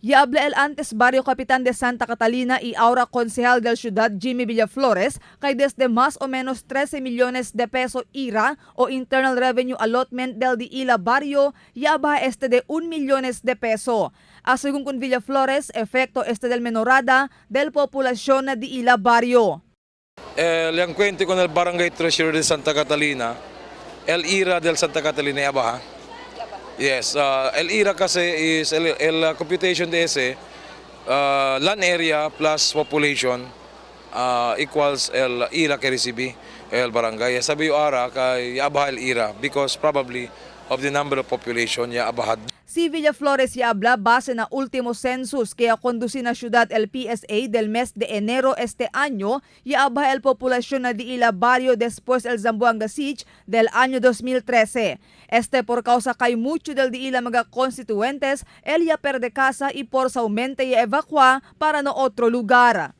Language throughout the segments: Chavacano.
Y habla el antes barrio capitán de Santa Catalina y ahora concejal del ciudad Jimmy Villaflores kay desde más o menos 13 millones de peso IRA o Internal Revenue Allotment del Diila Barrio yaba este de 1 millones de peso. A según con Villaflores, efecto este del menorada del población na Diila Barrio. El encuentro con el barangay treasurer de Santa Catalina, el IRA del Santa Catalina, ya ba? Yes, el IRA kasi is el computation de ese land area plus population equals el IRA que recibe el barangay. Sabi yung ARA kay yabaha el IRA because probably of the number of population ya abahad. Si Villaflores y habla base na último census que conduce na ciudad el PSA del mes de enero este año y habla el población na diila barrio después el Zamboanga Siege del año 2013. Este por causa kay mucho del diila mga constituentes el ya perde casa y por aumente y evacua para no otro lugar.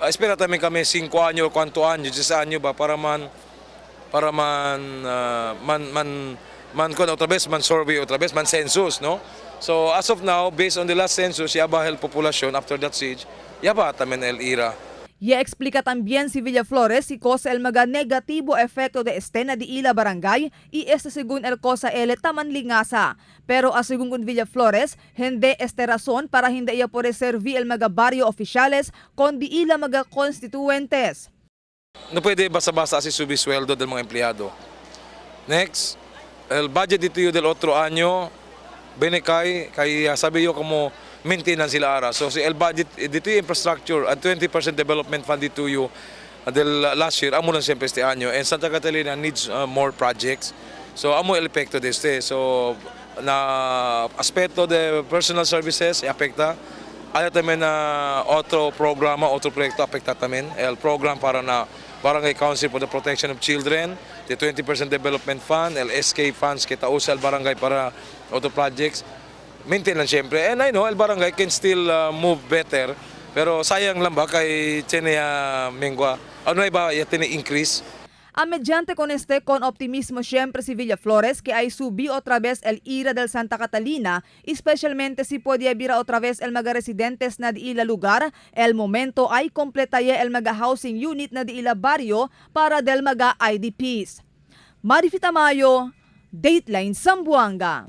Espera también kami 5 años, cuánto años, 10 años ba para man otra vez man survey otra vez man census, no? So as of now, based on the last census, yaba el population after that siege, yaba también el IRA. Y explica también si Villaflores si cosa el maga negativo efecto de este na diila barangay y este según el cosa el taman lingasa. Pero a según con Villaflores, hindi este razón para hindi iya pode servir el maga barrio oficiales con diila maga constituentes. No pwede basta-basta así subir sweldo del mga empleyado. Next, el budget dito del otro año, binekay, kay sabi yo como maintenance sila ara. So si el budget dito yung infrastructure at 20% development fund dito yung del last year, amo lang siyempre este año. And Santa Catalina needs more projects. So amo el epekto de este. So na aspeto de personal services afecta. Hay también na otro programa, otro proyecto afecta también. El program para na Barangay Council for the Protection of Children, the 20% Development Fund, el SK funds kita usa el barangay para otro projects. Maintain lang siyempre. And I know, el barangay can still move better. Pero sayang lang ba kay tiene mengua. Ano ba ya tiene increase? A mediante con este con optimismo siempre si Villaflores que hay subí otra vez el IRA del Santa Catalina, especialmente si puede vira otra vez el mga residentes na diila lugar, el momento ay completa ya el mga housing unit na diila barrio para del mga IDPs. Marifita Tamayo, Dateline Zamboanga.